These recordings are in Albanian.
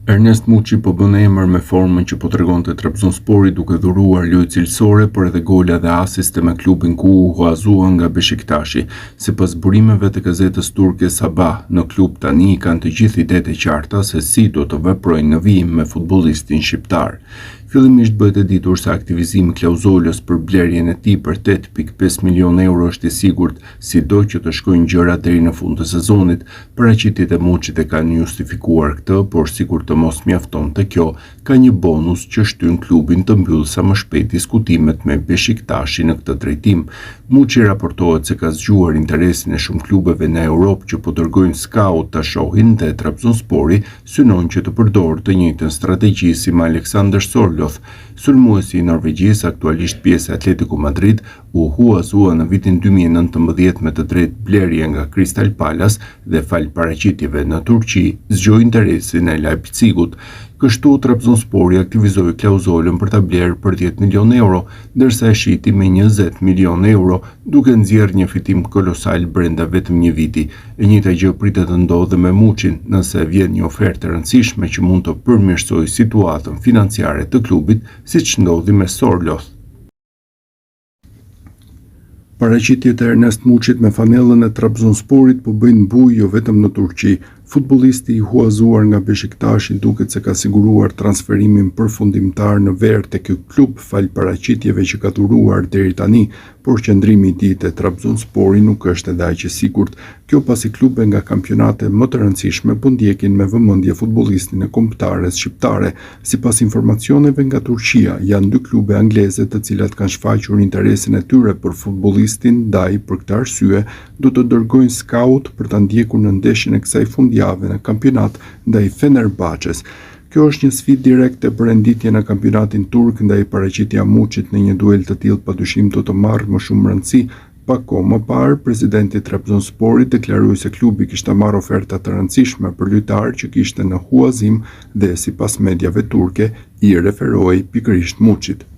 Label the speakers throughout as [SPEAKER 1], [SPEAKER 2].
[SPEAKER 1] Ernest Muçi po bën emër me formën që po tregon te Trabzonspori duke dhuruar lojë cilësore, por edhe gola dhe asiste me klubin ku u huazua nga Beshiktashi. Sipas burimeve të gazetës turke Sabah, në klub tani i kanë të gjithë idetë e qarta se si do të veprojnë në vijim me futbollistin shqiptar. Fillimisht bëhet e ditur se aktivizimi i klauzolës për blerjen e tij për 8.5 milionë euro është i sigurt, sido që të shkojnë gjërat deri në fund të sezonit. Paraqitjet e Muçit e kanë justifikuar këtë, por sikur të mos mjaftonte kjo, ka një bonus që shtyn klubin të mbyllë sa më shpejt diskutimet me Beshiktashin në këtë drejtim. Muçi raportohet se ka zgjuar interesin e shumë klubeve në Europë që po dërgojnë skaut ta shohin dhe Trabzonspori synon që të përdorë të njëjtën strategji si me Alexander Sorloth. Sulmuesi i Norvegjisë, aktualisht pjesë e Atletico Madrid, u huazua në vitin 2019 me të drejtë blerje nga Crystal Palace dhe falë paraqitjeve në Turqi, zgjoi interesin e Leipzigut. Kështu, Trabzonspori aktivizoi klauzolën për ta blerë për 10 milionë euro, ndërsa e shiti me 20 milionë euro, duke nxjerrë një fitim kolosal brenda vetëm një viti. E njëjta gjë pritet të ndodhë dhe me Muçin, nëse vjen një ofertë e rëndësishme që mund të përmirësojë situatën financiare të klubit, siç ndodhi me Sorloth. Paraqitjet e Ernest Muçit me fanellën e Trabzonsporit po bëjnë bujë jo vetëm në Turqi. Futbollisti i huazuar nga Beshiktashi duket se ka siguruar transferimin përfundimtar në verë te ky klub falë paraqitjeve që ka dhuruar deri tani, por qëndrimi i tij te Trabzonspori nuk është edhe aq i sigurt. Kjo pasi klube nga kampionate më të rëndësishme po ndjekin me vëmendje futbollistin e kombëtares shqiptare. Sipas informacioneve nga Turqia, janë dy klube angleze të cilat kanë shfaqur interesin e tyre për futbollistin ndaj për këtë arsye do të dërgojnë skaut për ta ndjekur në ndeshjen e kësaj fundjave në kampionat ndaj Fenerbahçes. Kjo është një sfidë direkte për renditjen në kampionatin turk ndaj paraqitja e Muçit në një duel të tillë padyshim do të marrë më shumë rëndësi. Pak kohë më parë, presidenti i Trabzonsporit deklaroi se klubi kishte marrë oferta të rëndësishme për lojtarë që kishte në huazim dhe sipas mediave turke i referohej pikërisht Muçit.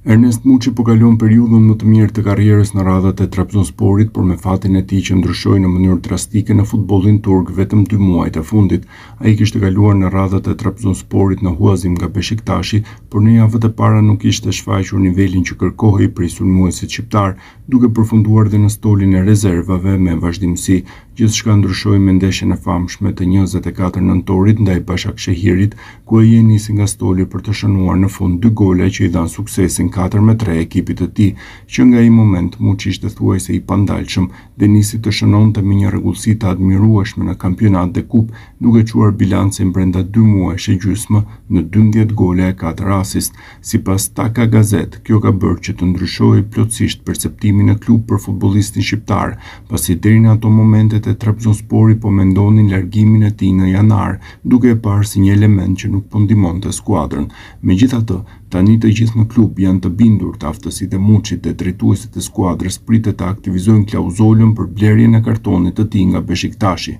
[SPEAKER 1] Ernest Muçi po kalon periudhën më të mirë të karrierës në radhët e Trabzonsporit, por me fatin e tij që ndryshoi në mënyrë drastike në futbollin turk vetëm dy muajt e fundit. Ai kishte kaluar në radhët e Trabzonsporit në huazim nga Beshiktashi, por në javët e para nuk kishte shfaqur nivelin që kërkohej prej sulmuesit shqiptar, duke përfunduar dhe në stolin e rezervave me vazhdimësi. Gjithçka ndryshoi me ndeshjen e famshme të 24 nëntorit ndaj Başakşehirit, ku ai e nisi nga stoli për të shënuar në fund dy gola që i dhanë suksesin 4-3 ekipit të tij. Që nga ai moment, Muçi ishte thuajse i pandalshëm dhe nisi të shënonte me një rregullsi të admirueshme në kampionat dhe kupë, duke çuar bilancin brenda dy muajsh e gjysmë në 12 gola e 4 asist. Sipas Taka Gazet, kjo ka bërë që të ndryshojë plotësisht perceptimi në klub për futbollistin shqiptar, pasi deri në ato momente te Trabzonspori po mendonin largimin e tij në janar, duke e parë si një element që nuk po ndihmonte skuadrën. Megjithatë, tani të gjithë në klub janë të bindur të aftësitë e Muçit dhe drejtuesit e skuadrës pritet të aktivizojnë klauzolën për blerjen e kartonit të tij nga Beshiktashi.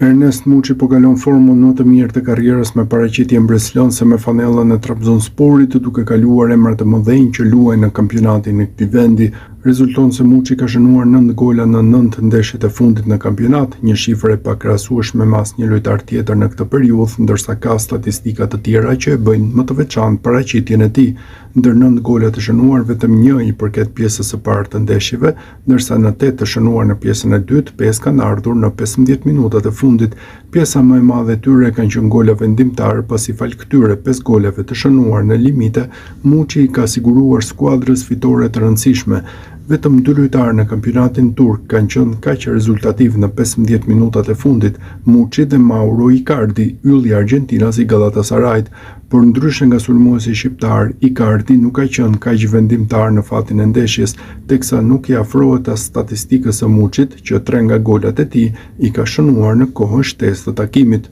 [SPEAKER 1] Ernest Muçi po kalon formën më të mirë të karrierës me paraqitje mbresëlënëse me fanellën e Trabzonsporit, duke kaluar emrat e mëdhenj që luajnë në kampionatin e këtij vendi. Rezulton se Muçi ka shënuar 9 gola në 9 ndeshjet e fundit në kampionat, një shifër e pakrahasueshme me asnjë lojtar tjetër në këtë periudhë, ndërsa ka statistika të tjera që e bëjnë më të veçantë paraqitjen e tij. Ndër 9 golat e shënuar, vetëm një i përket pjesës së parë të ndeshjeve, ndërsa në 8 të shënuar në pjesën e dytë, 5 kanë ardhur në 15 minutat e fundit. Pjesa më e madhe e tyre kanë qenë gola vendimtar, pasi falë këtyre 5 golave të shënuar në limite, Muçi i ka siguruar skuadrës fitore të rëndësishme. Vetëm dy lojtarë në kampionatin turk kanë qenë kaq rezultativ në 15 minutat e fundit, Muçi dhe Mauro Icardi, ylli argjentinas i Galatasarayt. Por ndryshe nga sulmuesi shqiptar, Icardi nuk ka qenë kaq vendimtar në fatin e ndeshjes, teksa nuk i afrohet as statistikës së Muçit, që tre nga golat e tij i ka shënuar në kohën shtesë të takimit.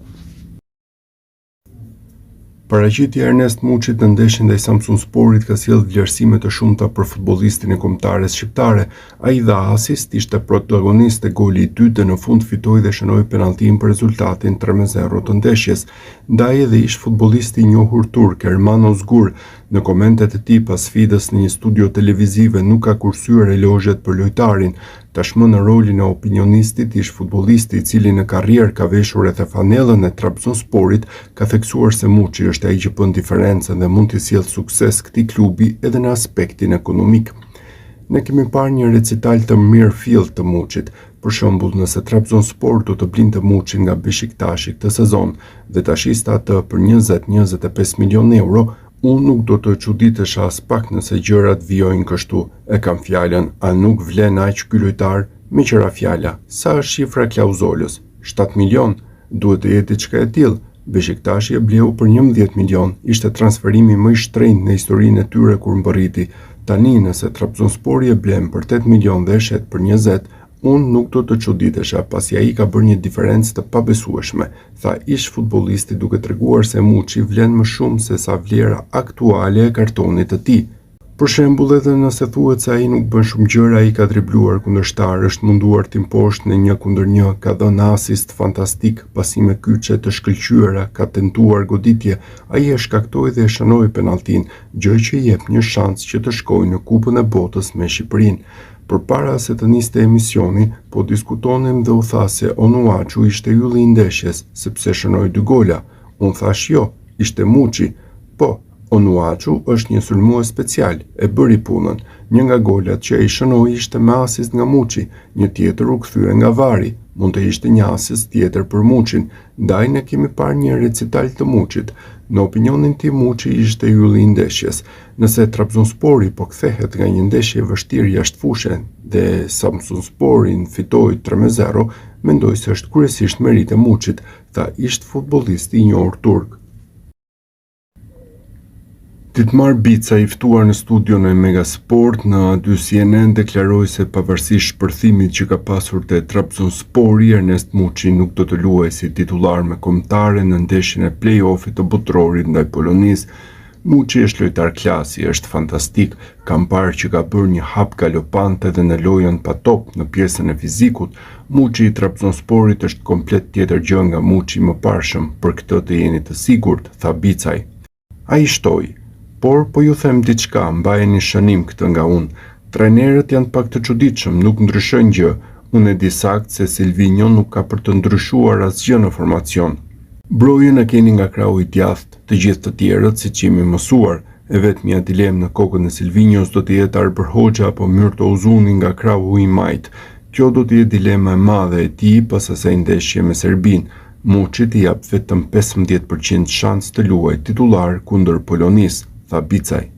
[SPEAKER 1] Paraqitja e Ernest Muçit në ndeshjen ndaj Samsunsporit ka sjellë vlerësime të shumta për futbollistin e kombëtares shqiptare. Ai dha asist, ishte protagonist te goli i dytë dhe në fund fitoi dhe shënoi penalltinë për rezultatin 3-0 të ndeshjes. Ndaj edhe ish futbollisti i njohur turk Erman Ozgur. Në komentet e tij pas sfidës në një studio televizive nuk ka kursyer elozhet për lojtarin. Tashmë në rolin e opinionistit, ish-futbollisti i cili në karrierë ka veshur edhe fanellën e Trabzonsporit, ka theksuar se Muçi është ai që bën diferencën dhe mund t'i sjellë sukses këtij klubi edhe në aspektin ekonomik. Ne kemi parë një recital të mirëfilltë të Muçit. Për shembull, nëse Trabzonspor do të blinte Muçin nga Beshiktashi këtë sezon dhe ta shiste atë për 20-25 milionë euro, unë nuk do të çuditesha aspak nëse gjërat vijojnë kështu. E kam fjalën, a nuk vlen aq ky lojtar? Meqë ra fjala, sa është shifra e klauzolës? 7 milionë? Duhet të jetë diçka e tillë. Beshiktashi e bleu për 11 milionë, ishte transferimi më i shtrenjtë në historinë e tyre kur mbërriti. Tani, nëse Trabzonspori e blen për 8 milionë dhe e shet për 20, unë nuk do të çuditesha, pasi ai ka bërë një diferencë të pabesueshme, tha ish-futbollisti duke treguar se Muçi vlen më shumë se sa vlera aktuale e kartonit të tij. Për shembull, edhe nëse thuhet se ai nuk bën shumë gjëra, ai ka dribluar kundërshtarë, është munduar t'i mposhtë në një kundër një, ka dhënë asist fantastik, pasime kyçe të shkëlqyera, ka tentuar goditje, ai e shkaktoi dhe e shënoi penalltinë, gjë që i jep një shans që të shkojë në Kupën e Botës me Shqipërinë. Përpara se të niste emisioni, po diskutonim dhe u tha se Onuachu ishte ylli i ndeshjes, sepse shënoi dy gola. Unë thashë jo, ishte Muçi. Po, Onuachu është një sulmues special, e bëri punën. Një nga golat që ai shënoi ishte me asist nga Muçi, një tjetër u kthye nga VAR-i, mund të ishte një asist tjetër për Muçin, ndaj ne kemi parë një recital të Muçit. Në opinionin tim Muçi ishte ylli i ndeshjes. Nëse Trabzonspori po kthehet nga një ndeshje e vështirë jashtë fushe dhe Samsunsporin fitoi 3-0, mendoj se është kryesisht meritë e Muçit, tha ish-futbollisti i njohur turk. Ditmar Bica, i ftuar në studion e Megasport në A2 CNN, deklaroi se pavarësisht shpërthimit që ka pasur te Trabzonspori, Ernest Muçi nuk do të luajë si titullar me kombëtare në ndeshjen e play-offit të Botërorit ndaj Polonisë. Muçi është lojtar klasi, është fantastik, kam parë që ka bërë një hap galopant edhe në lojën pa top, në pjesën e fizikut. Muçi i Trabzonsporit është komplet tjetër gjë nga Muçi i mëparshëm, për këtë të jeni të sigurt, tha Bicaj. Ai shtoi, Por po ju them diçka, mbajeni shënim këtë nga unë. Trajnerët janë pak të çuditshëm, nuk ndryshojnë gjë. Unë e di saktë se Silvinjo nuk ka për të ndryshuar asgjë në formacion. Brojën e keni nga krahu i djathtë, të gjithë të tjerët siç jemi mësuar. E vetmja dilemë në kokën e Silvinjos do të jetë Arbër Hoxha apo Myrto Uzuni nga krahu i majtë. Kjo do të jetë dilema e madhe e tij pas asaj ndeshje me Serbinë. Muçit i jap vetëm 15 për qind shans të luajë titullar kundër Polonisë, tha Bicaj.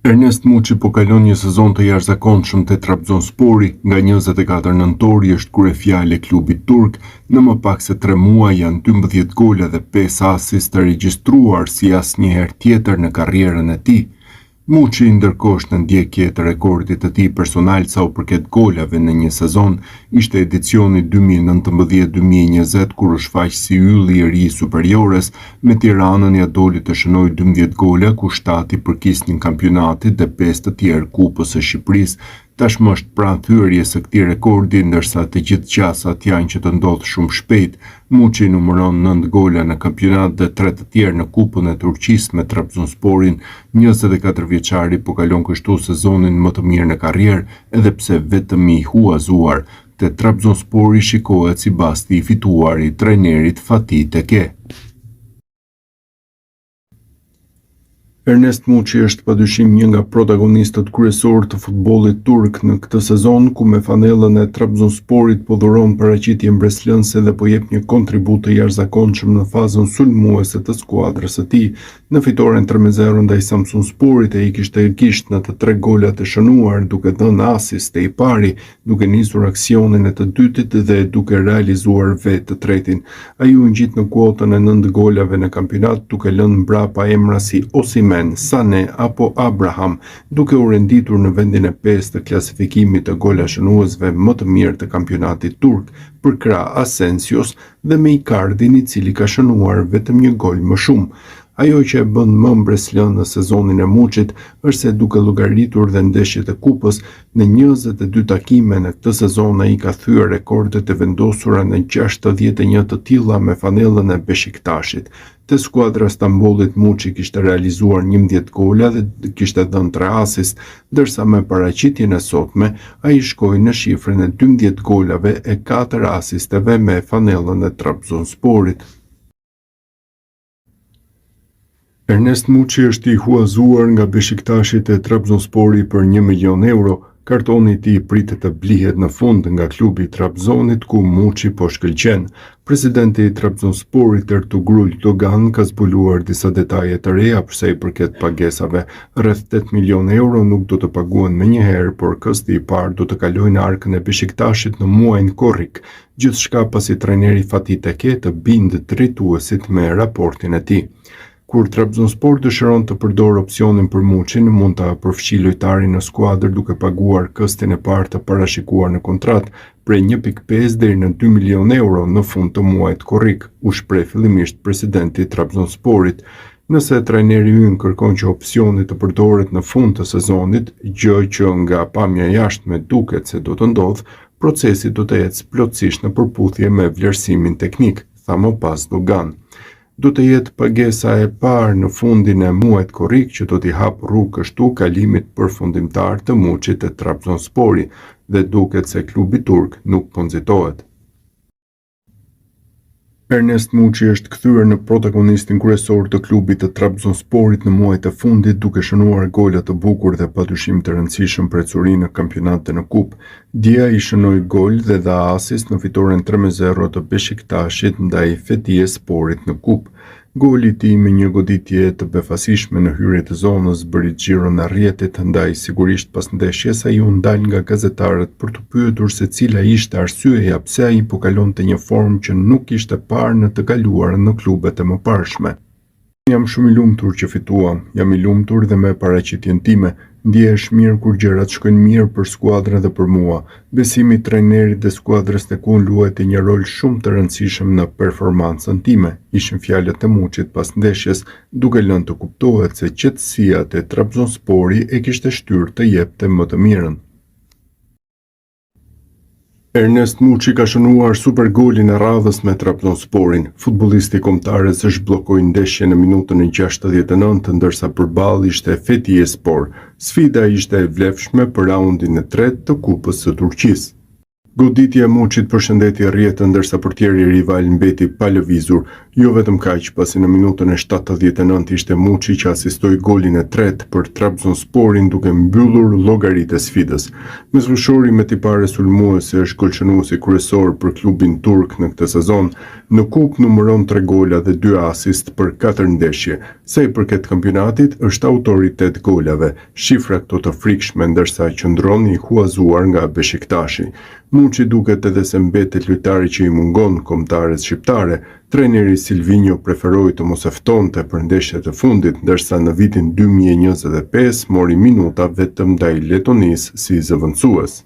[SPEAKER 1] Ernest Muçi po kalon një sezon të jashtëzakonshëm te Trabzonspori, nga 24 nëntori është kryefjalë e klubit turk, në më pak se 3 muaj janë 12 gola dhe 5 asist të regjistruar si asnjëherë tjetër në karrierën e tij. Muçi ndërkohë është në ndjekje të rekordit të tij personal sa u përket golave në një sezon, ishte edicioni 2019-2020 kur u shfaq si ylli i ri i Superiores, me Tiranën ia doli të shënojë 12 gola ku 7 i përkisnin kampionatit dhe 5 të tjerë Kupës së Shqipërisë. Tashmë është pranë thyerjes së këtij rekordi, ndërsa të gjithë gjasat janë që të ndodhë shumë shpejt. Muçi numëron 9 gola në kampionat dhe 3 të tjerë në Kupën e Turqisë me Trabzonsporin. 24 vjeçari po kalon kështu sezonin më të mirë në karrierë, edhe pse vetëm i huazuar. Te Trabzonspori shikohet si basti i fituar i trajnerit Fatih Teke. Ernest Muçi është padyshim një nga protagonistët kryesorë të futbollit turk në këtë sezon, ku me fanellën e Trabzonsporit po dhuron paraqitje mbresëlënëse dhe po jep një kontribut të jashtëzakonshëm në fazën sulmuese të skuadrës së tij. Në fitoren 3-0 ndaj Samsunsporit ai kishte gisht në të tre golat e shënuar, duke dhënë asist te i pari, duke nisur aksionin e të dytit dhe duke realizuar vetë të tretin. Ai u ngjit në kuotën e 9 golave në kampionat, duke lënë mbrapa emra si Osimhen, Sané apo Abraham, duke u renditur në vendin e pestë të klasifikimit të golashënuesve më të mirë të kampionatit turk, përkrah Asensios dhe me Icardin i cili ka shënuar vetëm një gol më shumë. Ajo që e bën më mbresëlënës sezonin e Muçit është se duke llogaritur dhe ndeshjet e kupës, në 22 takime në këtë sezon ai ka thyer rekordet e vendosura në 61 të tilla me fanellën e Beshiktashit. Te skuadra e Stambollit Muçi kishte realizuar 11 gola dhe kishte dhënë 3 asist, ndërsa me paraqitjen e sotme ai shkoi në shifrën e 12 golave e 4 asisteve me fanellën e Trabzonsporit. Ernest Muçi është i huazuar nga Beshiktashi te Trabzonspori për 1 milion euro. Kartoni i tij pritet të blihet në fund nga klubi i Trabzonit ku Muçi po shkëlqen. Presidenti i Trabzonsporit Ertugrul Dogan ka zbuluar disa detaje të reja për sa i përket pagesave. Rreth 8 milion euro nuk do të paguhen menjëherë, por kësti i parë do të kalojë në arkën e Beshiktashit në muajin korrik. Gjithçka pasi trajneri Fatih Teke të bindë drejtuesit me raportin e tij. Kur Trabzonspor dëshiron të përdorë opsionin për Muçin, mund ta përfshijë lojtarin në skuadër duke paguar këstin e parë të parashikuar në kontratë prej 1.5 deri në 2 milionë euro në fund të muajit korrik, u shpreh fillimisht presidenti i Trabzonsporit. Nëse trajneri ynë kërkon që opsioni të përdoret në fund të sezonit, gjë që nga pamja e jashtme duket se do të ndodhë, procesi do të ecë plotësisht në përputhje me vlerësimin teknik, tha më pas Dogan. Do të jetë pagesa e parë në fundin e muajit korrik që do t'i hapë rrugë kështu kalimit përfundimtar të Muçit te Trabzonspori dhe duket se klubi turk nuk po nxitohet. Ernest Muçi është kthyer në protagonistin kryesor të klubit të Trabzonsporit në muajt e fundit duke shënuar gola të bukur dhe padyshim të rëndësishëm për ecurinë në kampionat dhe në kupë. Dje ai shënoi gol dhe dha asist në fitoren 3-0 të Beshiktashit ndaj Fethiyesporit në kupë. Goli i tij me një goditje të befasishme në hyrje të zonës bëri xhiron e rrjetit, ndaj sigurisht pas ndeshjes ai u ndal nga gazetarët për t'u pyetur se cila ishte arsyeja pse ai po kalonte një formë që nuk ishte parë në të kaluarën në klubet e mëparshme. Jam shumë i lumtur që fituam, jam i lumtur dhe me paraqitjen time. Ndjehesh mirë kur gjërat shkojnë mirë për skuadrën dhe për mua. Besimi i trajnerit dhe skuadrës tek unë luajti një rol shumë të rëndësishëm në performancën time, ishin fjalët e Muçit pas ndeshjes, duke lënë të kuptohet se qetësia te Trabzonspori e kishte shtyrë të jepte më të mirën. Ernest Muçi ka shënuar super golin e radhës me Trabzonsporin. Futbollisti i kombëtares zhbllokoi ndeshjen në minutën e 69, ndërsa përballë ishte Fethiyespor. Sfida ishte e vlefshme për raundin e tretë të Kupës së Turqisë. Goditja e Muçit përshëndeti rrjetën ndërsa portieri rival mbeti pa lëvizur. Jo vetëm kaq, pasi në minutën e 79 ishte Muçi që asistoi golin e tretë për Trabzonsporin duke mbyllur llogaritë e sfidës. Mesfushori me tipare sulmuese është golshënuesi kryesor për klubin turk në këtë sezon. Në kupë numëron 3 gola dhe 2 asist për 4 ndeshje. Sa i përket kampionatit, është autor i 8 golave, shifra këto të frikshme ndërsa qëndron i huazuar nga Beshiktashi. Muçi duket edhe se mbetet lojtari që i mungon kombëtares shqiptare. Trajneri Silvinjo preferoi të mos e ftonte për ndeshjet e fundit, ndërsa në vitin 2025 mori minuta vetëm ndaj Letonisë si zëvendësues.